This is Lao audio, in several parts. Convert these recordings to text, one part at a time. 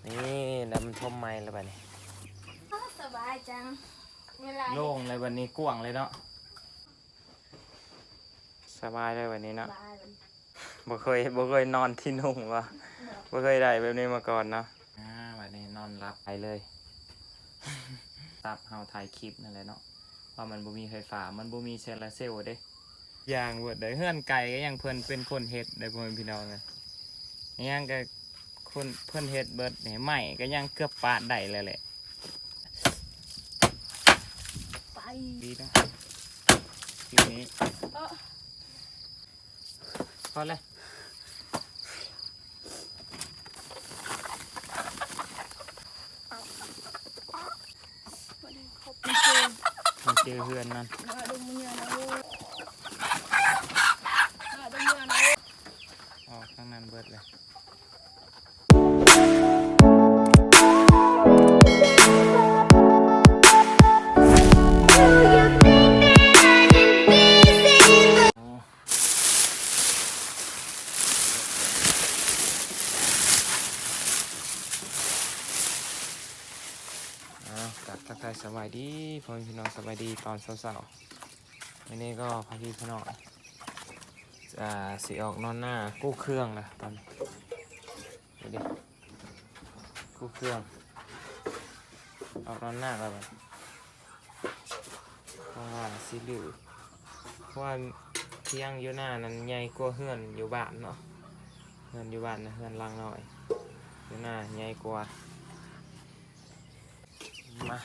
ນີ້ ແລ້ວມັນຖົມໃໝ່ແລ້ວບັດນີ້ ໂອ້ ສະບາຍຈັງ ເວລາໂລ່ງເລີຍບັດນີ້ ກວ້າງເລີຍເນາະ ສະບາຍເລີຍບັດນີ້ເນາະ ສະບາຍບັດນີ້ ບໍ່ເຄີຍ ບໍ່ເຄີຍນອນທີ່ນຸ່ງບໍ່ ບໍ່ເຄີຍໄດ້ແບບນີ້ມາກ່ອນເນາະ ອ່າ ບັດນີ້ນອນຫຼັບໄປເລີຍ ສັບເຮົາຖ່າຍຄລິບນັ້ນແຫຼະເນາະ ວ່າມັນບໍ່ມີໄຟຟ້າ ມັນບໍ່ມີໂຊລາເຊວເດ້ ຢ່າງເບິດເດ້ ເຮືອນໄກກໍຍັງເພິ່ນເປັນຄົນເຮັດເດ້ ພໍ່ແມ່ພີ່ນ້ອງເອີຍ ຫຍັງກໍຄົນເພິ່ນເຮັດເບິດນີ້ ໄມ້ກໍຍັງເກືອບປາດໄດ້ແລ້ວແຫຼະ ໄປ ດີເນາະ ທີນີ້ ເອີ ພໍແລ້ວ ມາເຈີເຮືອນນັ້ນ ອອກທາງນັ້ນເບິດເລີຍ. ອ້າວ ກາບທັກທາຍສະບາຍດີພໍ່ແມ່ພີ່ນ້ອງ ສະບາຍດີຕອນເຊົ້າໆ ມື້ນີ້ກໍພາພີ່ພານ້ອງ ອ່າ ຊິອອກນອນນາກູ້ເຄື່ອງລະຕອນນີ້ ນີ້ເດ້ ກູ້ເຄື່ອງ ອອກນອນນາແລ້ວບັດ ເພາະວ່າຊິລື ເພາະວ່າທຽງຢູ່ນານັ້ນໃຫຍ່ກວ່າເຮືອນຢູ່ບ້ານເນາະ ເຮືອນຢູ່ບ້ານນະ ເຮືອນຫຼັງນ້ອຍ ຢູ່ນາໃຫຍ່ກວ່າ ມາ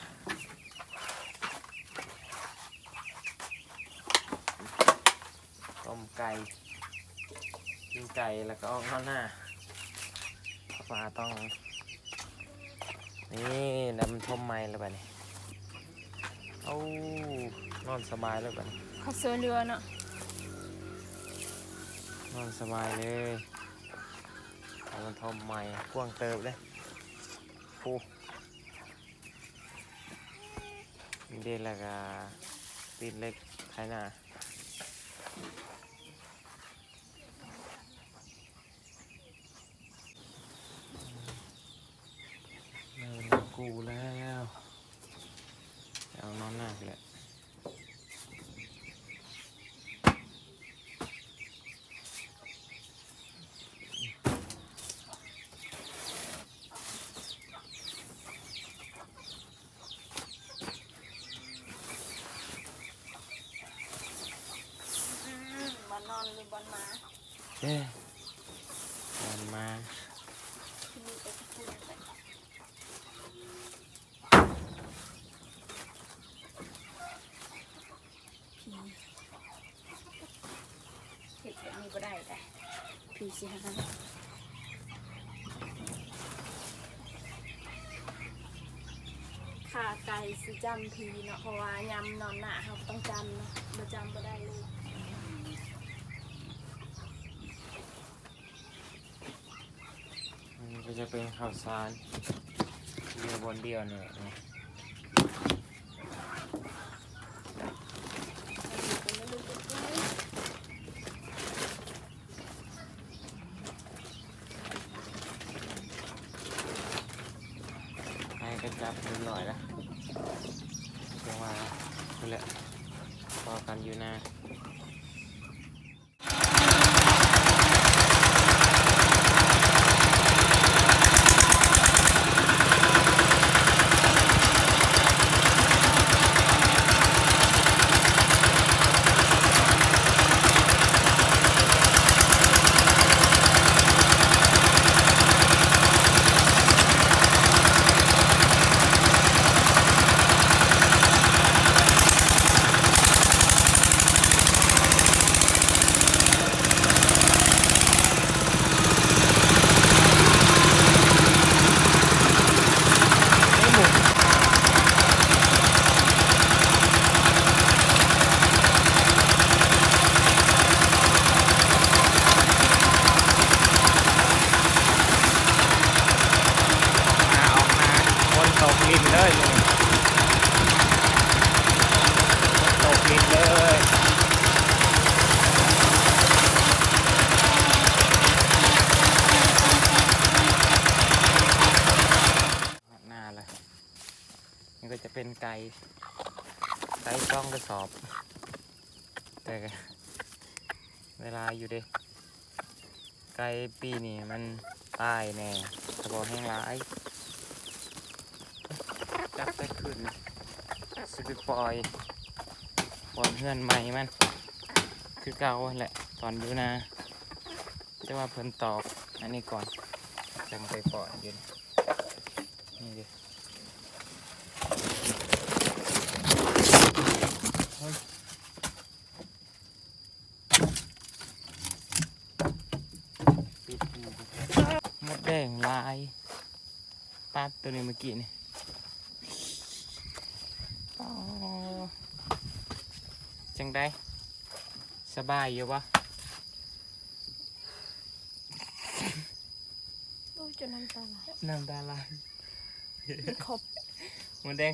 ຕົ້ມໄກ່ ກິນໄກ່ແລ້ວກໍອອກນອນນາ ເພາະວ່າຕ້ອງ ນີ້ ແລ້ວມັນຖົມໃໝ່ແລ້ວບັດນີ້ ໂອ້ ນອນສະບາຍເລີຍບັດນີ້ ເຂົາຊ່ວຍເຫຼືອເນາະ ນອນສະບາຍເລີຍ ເອົາມັນຖົມໃໝ່ ກວ້າງເຕີບເດ້ ໂອ້ ນີ້ເດ້ ແລ້ວກໍຕິດເຫຼັກໄຖນາ ໄດ້ເວລາກູ້ແລ້ວ ໄປອອກນອນນາພຸ້ນແຫຼະ. ອືມ ບ່ອນນອນ ຫຼື ບ່ອນມາ? ເອີ ບ່ອນມາ. ຜີ ເຮັດແບບນີ້ບໍ່ໄດ້ເດ້ ຜີຊິຫາ. ຂ້າໄກ່ຊິຈ້ຳຜີເນາະ ເພາະວ່າຍາມນອນໜ້າເຮົາກໍຕ້ອງຈ້ຳເນາະ ບໍ່ຈ້ຳບໍ່ໄດ້ເລີຍ. ອັນນີ້ກໍຈະເປັນເຂົ້າສານ ຢູ່ບ່ອນດຽວນີ້ແຫຼະ ໄກ່ກໍຈັບຮຽບຮ້ອຍແລ້ວ ຈັ່ງວ່າພຸ້ນແຫຼະ ພໍ້ກັນຢູ່ນາ.ອອກມາ ອອກມາ ຝົນຕົກລິນເລີຍ ຝົນຕົກລິນເລີຍ. ເປັນໄກ່ ໄກ່ສອງກະສອບ ແຕ່ກໍໄດ້ຫຼາຍຢູ່ເດ້. ໄກ່ປີນີ້ມັນຕາຍແດ່ ຖ້າບໍ່ແຮງຫຼາຍ. ຈັບໄປຄືນ ຊິໄປປ່ອຍ ປ່ອຍເຮືອນໃໝ່ມັນ ຄືເກົ່າຫັ້ນແຫຼະ ຕອນຢູ່ນາ. ແຕ່ວ່າເພິ່ນຕອກອັນນີ້ກ່ອນ ຈັ່ງໄປປ່ອຍຢູ່ນີ້ ນີ້ເດ້. ມົດແດງຫຼາຍ ປາດໂຕນີ້ເມື່ອກີ້ນີ້. ອໍ ຈັ່ງໃດ ສະບາຍຢູ່ບໍ່? ໂອ້ຍ ຈົນນ້ຳຕາໄຫຼ ນ້ຳຕາໄຫຼ ມັນຂອບ ມົດແດງ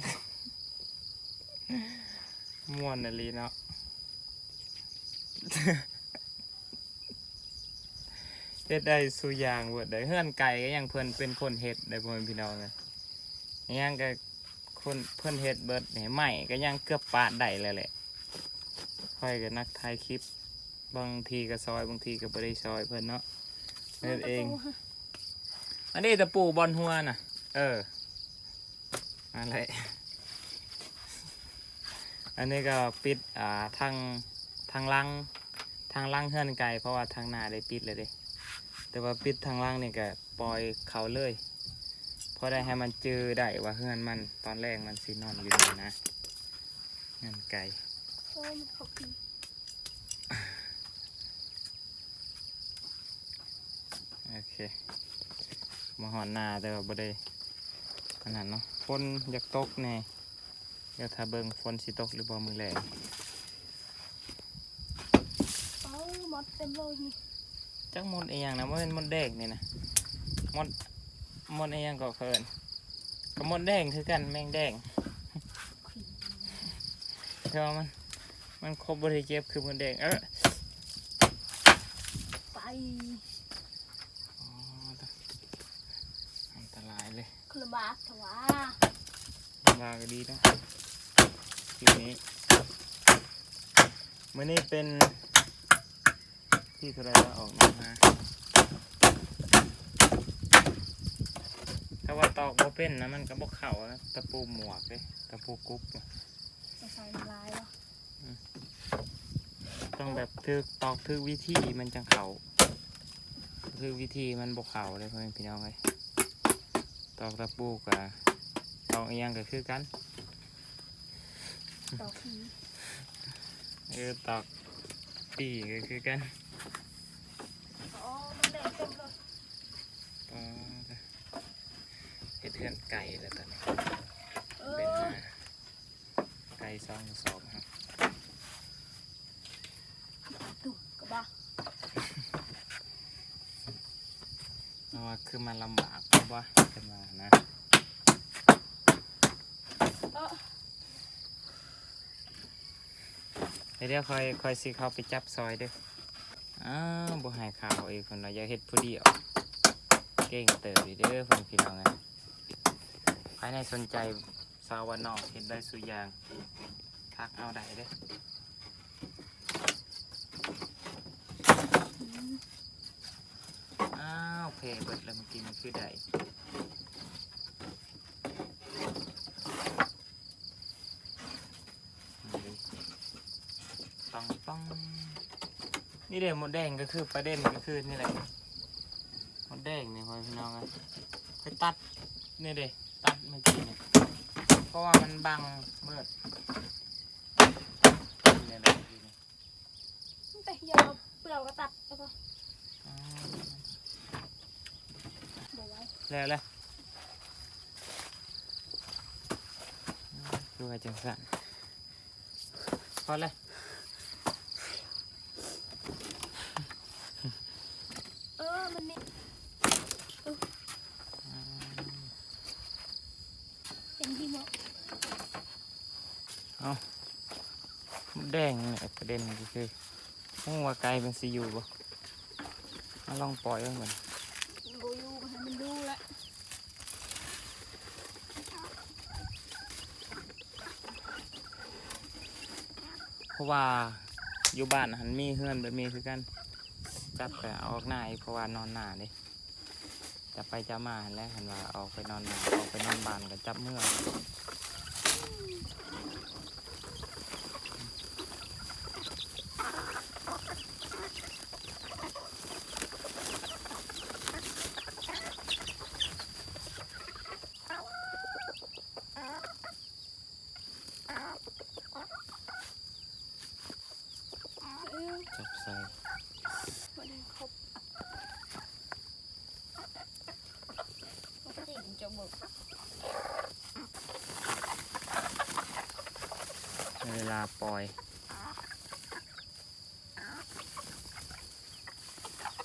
ມ່ວນອີ່ຫຼີເນາະ. ເຮັດໄດ້ສູ່ຢ່າງເບິດເດ້. ເຮືອນໄກ່ກໍຍັງເພິ່ນເປັນຄົນເຮັດເດ້ ພໍ່ແມ່ພີ່ນ້ອງເອີຍ. ຫຍັງກໍຄົນເພິ່ນເຮັດເບິດນີ້ ໄມ້ກໍຍັງເກືອບປາດໄດ້ແລ້ວແຫຼະ. ຂ້ອຍກໍນັກຖ່າຍຄລິບ ບາງທີກໍຊ່ອຍ ບາງທີກໍບໍ່ໄດ້ຊ່ອຍເພິ່ນເນາະ ເຮັດເອງ. ອັນນີ້ຕະປູບ່ອນຫົວນະ ເອີ ນັ້ນແຫຼະ. ອັນນີ້ກໍປິດ ອ່າ ທາງ ທາງຫຼັງ ທາງຫຼັງເຮືອນໄກ່ ເພາະວ່າທາງໜ້າໄດ້ປິດແລ້ວເດ້. ແຕ່ວ່າປິດທາງຫຼັງນີ້ກໍປ່ອຍເຂົາເລີຍ ພໍໄດ້ໃຫ້ມັນຈື່ໄດ້ວ່າເຮືອນມັນ ຕອນແລງມັນຊິນອນຢູ່ນີ້ນະ ເຮືອນໄກ່. ໂອ້ຍ ມັນເຂົ້າປີ ໂອເຄ ມາຮອດນາ ແຕ່ວ່າບໍ່ໄດ້ອັນນັ້ນເນາະ ຝົນຢາກຕົກແດ່. ດຽວຖ້າເບິ່ງຝົນຊິຕົກຫຼືບໍ່ມື້ແລງ. ເອົາ ມົດເຕັມໂລຍນີ້. ຈັກມົດອີ່ຫຍັງນະ ບໍ່ແມ່ນມົດແດງນີ້ນະ ມົດ ມົດອີ່ຫຍັງກໍເອີ້ນ ກໍມົດແດງຄືກັນ ແມງແດງ. ແຕ່ວ່າມັນ ມັນຄົບບໍ່ໄດ້ເຈັບຄືມົດແດງ. ເອີ ໄປ ອໍ ອັນຕະລາຍເລີຍ. ຄືລຳບາກແທ້ຫວາ ລຳບາກກໍດີເນາະ. ທີນີ້ ມື້ນີ້ເປັນທີເທົ່າໃດລະ ອອກນອກມາ. ຖ້າວ່າຕອກບໍ່ເປັນນະ ມັນກໍບໍ່ເຂົ້ານະ ຕະປູໝວກເດ້ ຕະປູກຸບນະ. ໃສ່ຫຼາຍບໍ່? ອືມ ຕ້ອງແບບຖືກ ຕອກຖືກວິທີມັນຈັ່ງເຂົ້າ ຖືກວິທີມັນບໍ່ເຂົ້າເດ້ ພໍ່ແມ່ພີ່ນ້ອງເອີຍ. ຕອກຕະປູກະ ຕອກອີ່ຫຍັງກະຄືກັນ ຕອກຜີ ເອີ ຕອກຜີກະຄືກັນ. ອໍ ມັນແດງເຕັມເລີຍ. ອໍ ເຮັດເຮືອນໄກ່ແລ້ວຕອນນີ້ ເອີ ເປັນມາ ໄກ່ສອງສອບ ຕຸກະບາ ເພາະວ່າຄືມັນລຳບາກ ເພາະວ່າເພິ່ນວ່ານະ. ເອີ ດຽວຂ້ອຍ ຂ້ອຍຊິເຂົ້າໄປຈັບຊ່ອຍເດີ້. ອ້າວ ບໍ່ໃຫ້ເຂົ້າອີກ ເພິ່ນວ່າຢາກເຮັດຜູ້ດຽວ ເກັ່ງເຕີບຢູ່ເດີ້ ພໍ່ແມ່ພີ່ນ້ອງເອີຍ. ໃຜໃນສົນໃຈ ສາວບ້ານນອກເຮັດໄດ້ສູ່ຢ່າງ ທັກເອົາໄດ້ເດີ້. ອ້າວ ເພເບິດແລ້ວ ເມື່ອກີ້ນີ້ຄືໄດ້ ປັງໆ. ນີ້ເດ້ ມົດແດງກໍຄືປະເດັນກໍຄືນີ້ແຫຼະ ມົດແດງນີ້ ພໍ່ແມ່ພີ່ນ້ອງເອີຍ. ໄປຕັດນີ້ເດ້ ຕັດເມື່ອກີ້ນີ້ ເພາະວ່າມັນບັງມືດ ນີ້ແຫຼະ ແຕ່ຢ່າເອົາເປືອກກໍຕັດ ແລ້ວກໍ ອໍ ບໍ່ໄຫວ ແລ້ວແຫຼະ ຄືວ່າຈັ່ງຊັ້ນ. ພໍແລ້ວ ເອີ ມັນມີ ເອີ ເປັນທີ່ເໝາະ. ເອົ້າ ມົດແດງນີ້ແຫຼະປະເດັນ ຄືຮູ້ວ່າໄກ່ມັນຊິຢູ່ບໍ່? ເຮົາລອງປ່ອຍເບິ່ງ ບໍ່ຢູ່ກໍໃຫ້ມັນຢູ່ແຫຼະ. ເພາະວ່າຢູ່ບ້ານຫັ້ນມີເຮືອນແບບນີ້ຄືກັນ ຈັບກໍເອົາອອກໜ້າອີກ ເພາະວ່ານອນໜ້າເດ້ ຈັບໄປຈັບມາຫັ້ນແຫຼະ ຄັນວ່າອອກໄປນອນໜ້າ ອອກໄປນອນບ້ານກໍຈັບເມືອ. ຈັບໃສ່ ບໍ່ໄດ້ຄົບ ເວລາປ່ອຍ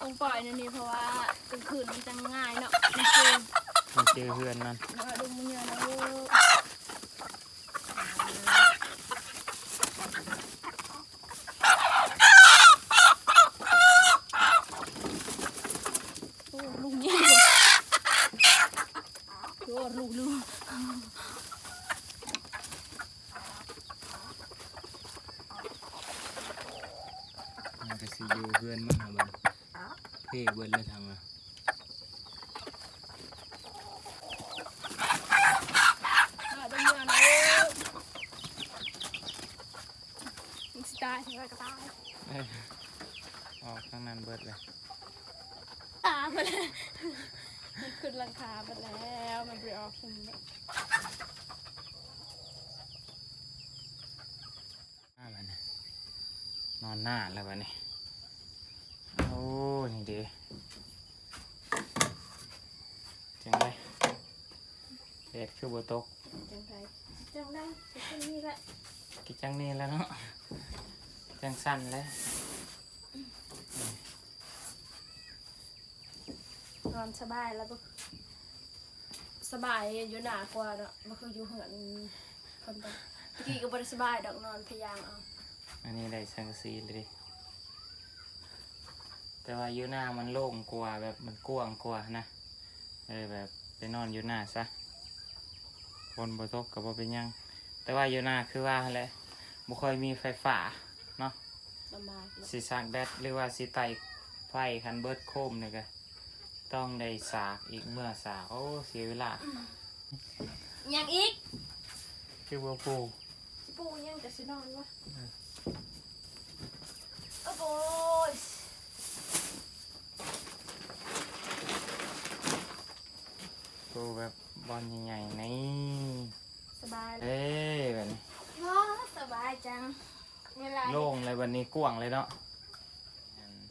ຕ້ອງປ່ອຍແນວນີ້ ເພາະວ່າກາງຄືນມັນຈັ່ງງ່າຍເນາະ ມັນຈື່ ມັນຈື່ເຮືອນມັນ ເນາະ ດຸງມັນເຍອະນະ. ໂອ້ ລຸງໃຫຍ່ ໂອ້ ລຸງ ລຸງ ມັນກໍຊິຢູ່ເຮືອນມັນຫັ້ນແຫຼະ ເພເບິດແລ້ວທາງນະ. ມັນຊິຕາຍ ເອີ ອອກທາງນັ້ນເບິດເລີຍ ຕາມາແລ້ວ ມັນຂຶ້ນຫຼັງຄາເບິດແລ້ວ ມັນບໍ່ໄດ້ອອກທາງນີ້ແລ້ວ. ອ່າ ບັດນີ້ນອນໜ້າແລ້ວບັດນີ້ ໂອ້ ນີ້ເດ້ ຈັ່ງໃດ ແດດຄືບໍ່ຕົກ ຈັ່ງໃດ ຈັ່ງໃດ ຄືຈັ່ງນີ້ແຫຼະ ຄືຈັ່ງນີ້ແຫຼະເນາະ ຈັ່ງຊັ້ນແຫຼະ. ນອນສະບາຍແລ້ວ ສະບາຍຢູ່ໜ້າກວ່າເນາະ ບໍ່ຄືຢູ່ເຮືອນຄົນ ແຕ່ກີ້ກໍບໍ່ໄດ້ສະບາຍດອກ ນອນພະຍາງເອົາ. ອັນນີ້ໄດ້ສັງກະສີແລ້ວເດ້ ແຕ່ວ່າຢູ່ໜ້າມັນໂລ່ງກວ່າ ແບບມັນກວ້າງກວ່ານະ ເອີ ແບບໄປນອນຢູ່ໜ້າຊະ ຝົນບໍ່ຕົກກໍບໍ່ເປັນຫຍັງ ແຕ່ວ່າຢູ່ໜ້າຄືວ່າຫັ້ນແຫຼະ ບໍ່ຄ່ອຍມີໄຟຟ້າເນາະ ລຳບາກເນາະ ຊິສາກແບັດ ຫຼືວ່າຊິໄຕ້ໄຟ ຄັນເບິດໂຄມນີ້ກໍ ຕ້ອງໄດ້ສາກອີກ ເມືອສາກ ໂອ້ ເສຍເວລາ. ຫຍັງອີກ ຄືບໍ່ປູ ປູຫຍັງ ຈະຊິນອນວະ ເອີ ໂອ້ຍ ປູແບບບ່ອນໃຫຍ່ໆ ນີ້ ສະບາຍ ເອີ ແບບນີ້ ວ້າ ສະບາຍຈັງ ເວລາໂລ່ງເລີຍ ບັດນີ້ກວ້າງເລີຍເນາະ.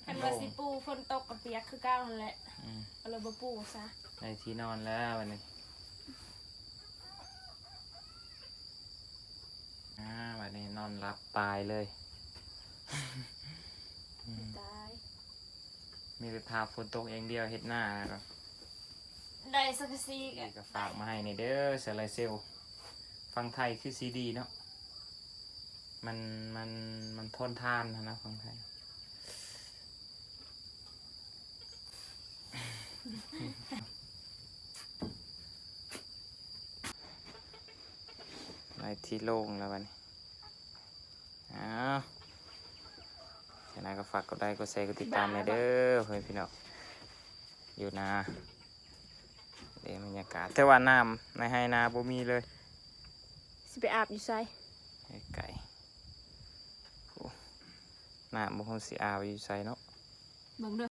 ຄັນວ່າຊິປູຝົນຕົກກໍປຽກຄືເກົ່າຫັ້ນແຫຼະ ອືມ ກໍເລີຍບໍ່ປູຊະ ໄດ້ທີ່ນອນແລ້ວບັດນີ້ ອ່າ ບັດນີ້ນອນຫຼັບຕາຍເລີຍ ອືມ ຕາຍ ມີແຕ່ຖ້າຝົນຕົກຢ່າງດຽວ ເຮັດນາແລ້ວກໍ ໄດ້ສັງກະສີກໍ ນີ້ກໍຝາກມາໃຫ້ແດ່ເດີ ໂຊລາເຊວ ຝັ່ງໄທຄືຊິດີເນາະ ມັນ ມັນ ມັນທົນທານຫັ້ນນະ ຝັ່ງໄທ ໄດ້ທີ່ໂລ່ງແລ້ວບັດນີ້ ອ້າວ ຈັ່ງໃດກໍຝາກກົດໄລ ກົດແຊ ກົດຕິດຕາມແດ່ເດີ ພໍ່ແມ່ພີ່ນ້ອງ ຢູ່ນາ ເດ້ ບັນຍາກາດ ແຕ່ວ່ານ້ຳໃນໄຮ່ນາບໍ່ມີເລີຍ ຊິໄປອາບຢູ່ໃສ ໄກໆ ໂອ້ ນ້ຳບໍ່ຮູ້ຊິອາບຢູ່ໃສເນາະ ເບິ່ງເດີ